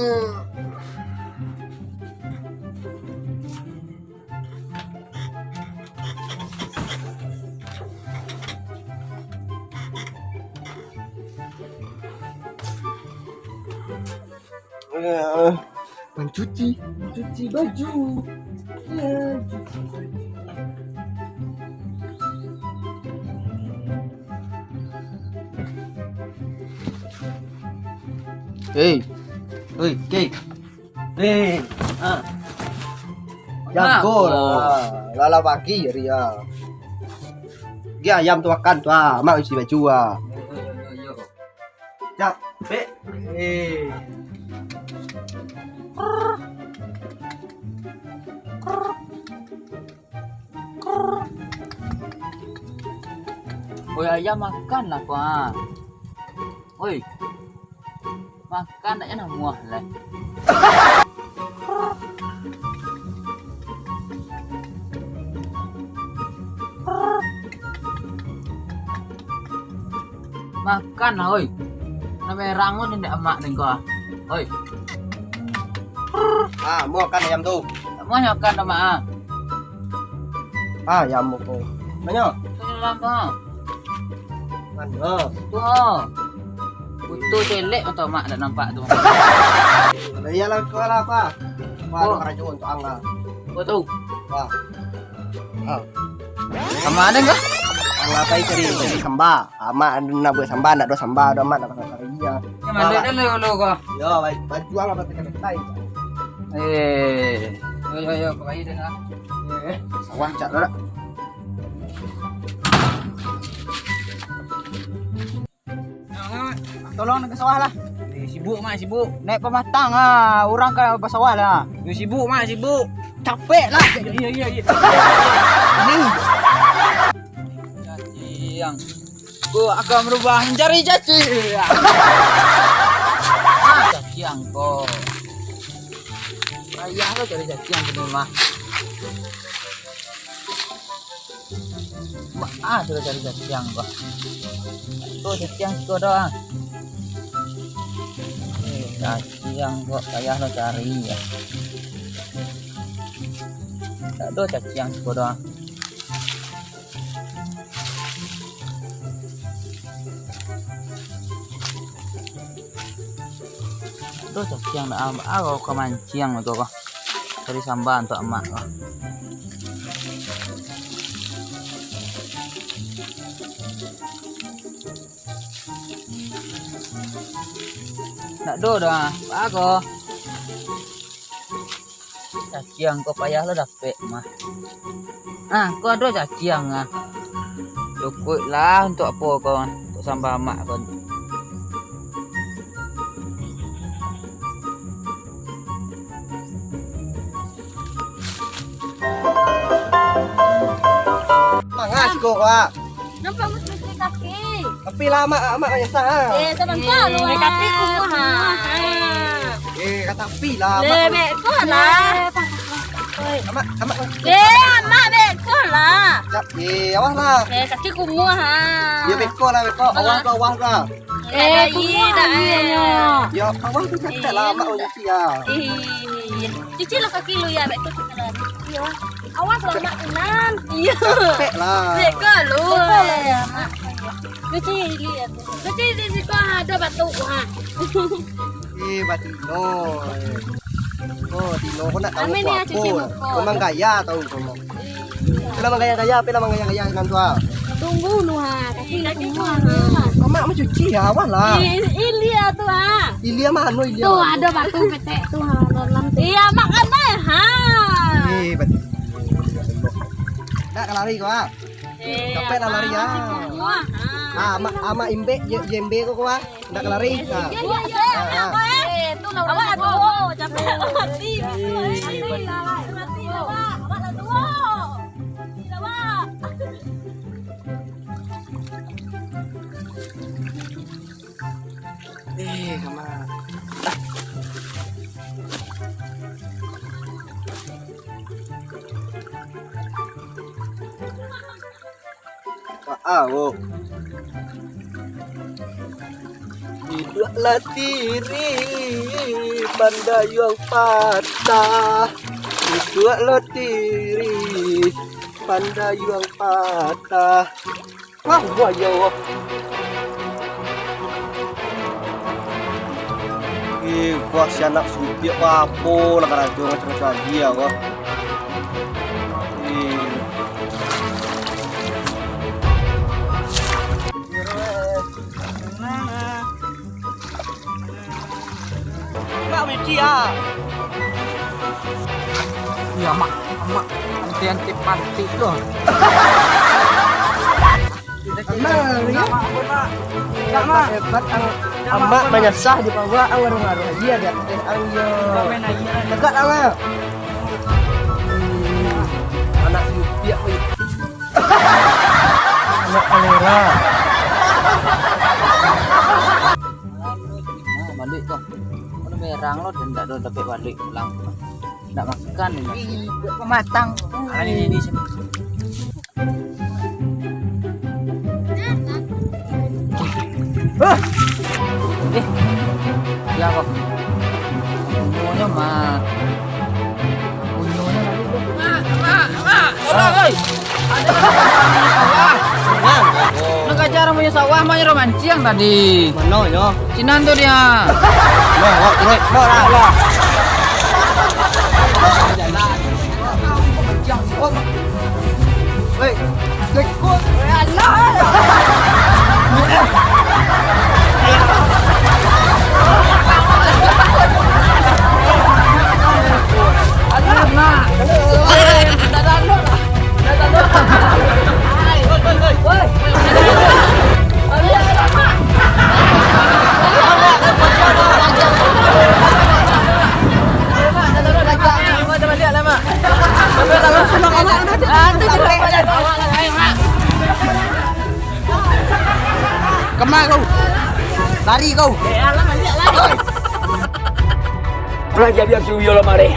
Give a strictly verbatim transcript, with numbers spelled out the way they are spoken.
Eh, mencuci, cuci baju. Ya, cuci baju. Hei. Hei, Kek. Hei. Ah. Jago lah. Lah, lah pagi hari, ah. Gi ayam tu makan tu, ah. Mak cuci baju, ah. Yo, yo, yo, yo. Capek. Eh. Oi, ayam, makan lah kau, ah. Oi. Makan dak, jan namuah lai. Makan lah, oi. Nak merang pun indak amak dek kau, ah. Oi. Ah, mau makan ayam tu. Mau makan, amak, ah. Ah, ayam ko. Banyak. Tu dalam tu, ah. Mana? Tu, ah. Buto celek atau mak dak nampak tu. Lah, iyalah, kau lah, apa? Wah, oh. Karajo untuk ang lah. Kau tahu? Wah. Ah. Sama ada enggak? Ang lah, apa cari, cari samba. Amak nak buat samba, nak dua samba, dua amak nak pakai kari dia. Yang mana dah lo, lo kau? Yo, baik. Baju ang apa tekan tai. Eh, yo, yo, yo, kau baik dah. Eh, sawah cak dah. Tolong naik ka sawah lah. Eh, sibuk, Mak, sibuk. Naik pamatang ah, urang ka basawah lah. Yo, sibuk, Mak, sibuk. Capek lah. Iyo, iyo, iyo. Ni. Caciang. Ko akan berubah mencari caciang. Ah, caciang ko. Payah lo cari caciang ko mah. Wah, ah, sudah cari caciang ko. Tu caciang siko doh, ah. Eh, caciang ko payah lo cari, yo. Dak ado caciang siko doh, ah. Tu caciang dak, ah, ah, ka manciang tu ko. Cari samba untuak amak ko. Dak ado doh, ah. Apo ko? Caciang ko payah lo dapek mah. Ah, ko ado caciang ah. Cukuik lah untuak apo ko, untuak samba amak ko. Mangas ko, Wak. Nampak musti kaki. Tapi lah, Mak, Mak manyasah, ha. Eh, sabanta lu, eh, kaki kumuah, ha. Eh, ka tapi lah, Mak. Beko lah. Amak, Amak. Eh, Amak beko lah. Jap, eh, awas lah. Eh, kaki kumuah, ha. Yo, beko lah, beko. Awas lah, awas lah. Eh, kumuah dah, eh. Yo, awas tu, capek lah, Mak, cuci ya. Eh, cuci lah kaki lu ya, beko cuci lah. Iyo. Awas lah, Mak, Inan. Iyo. Capek lah. Beko lu. Beko lah ya, Mak. Cuci ini ya, tu. Cuci di siko, ha, ado batu, ha. Eh, batino. Oh, tino ko nak tahu. Amin ya, cuci muko. Memang gaya tahu ko. Apalah manggaya-gaya, apalah manggaya-gaya dengan tu, ha. Tunggu lu, ha, kaki lu semua, ha. Amak mencuci ya, awas lah. Ih, ilia tu, ha. Ilia mano ilia? Tu ado batu petek tu, ha, dalam tu. Iya, makan bae, ha. Eh, bat-, nak ka lari ko, ha. Eh, capek lah lari, ha. Semua, ha. Ah, amak, amak imbek, je-, jembe ko, ko, ha. Ndak ka lari. Ha. Iyo, iyo, iyo. Ha, ha. Eh, tu lah. Awak lah duo, capek mati. Mati lah, Wak. Mati lah, Wak. Awak lah duo. Mati lah, Wak. Eh, kama. Wah, ah, oh. Ih, Kukuak lah tiri, pandayuang patah. Kukuak lah tiri, pandayuang patah. Wah, buaya, wah. Eh, wah, si anak supiak, wah, apo lah karajo macam-macam lagi ya, wah. Eh. Mak, meci ah. Iya, Mak. Mak, anti-anti panti loh. Amak, ya? Amak, Mak. Hebat, Ang. Amak manyasah di bawah, Ang, warung-warung aja di atas, Ang, yo. Kau main aja. Tegak, Ang, ah. Hmm, anak supiak, weh. Anak kalera. Nah, balik tu. Mana merang lo, dan tak ada dapat balik pulang. Nak makan ini. Ih, pematang. Ah, ini, ini, sini. Hah? Eh, ya kok. Punyo nyo, Mak. Punyo nyo tadi tu. Mak, Mak, Mak, tolong, oi. Ado urang punyo sawah. Nak kaja urang punyo sawah, Mak, nyo manciang tadi. Mano nyo? Sinan tu dia. Nah, wak, turun. Nah, lah, lah. Jalan. Woi, dekut. Alah. Alah, Mak. Dah, dah, dah. Dah, dah, dah. Woi, woi, woi, woi. Woi. Kama kau? Lari kau. Lah jadi asuyo lah mari.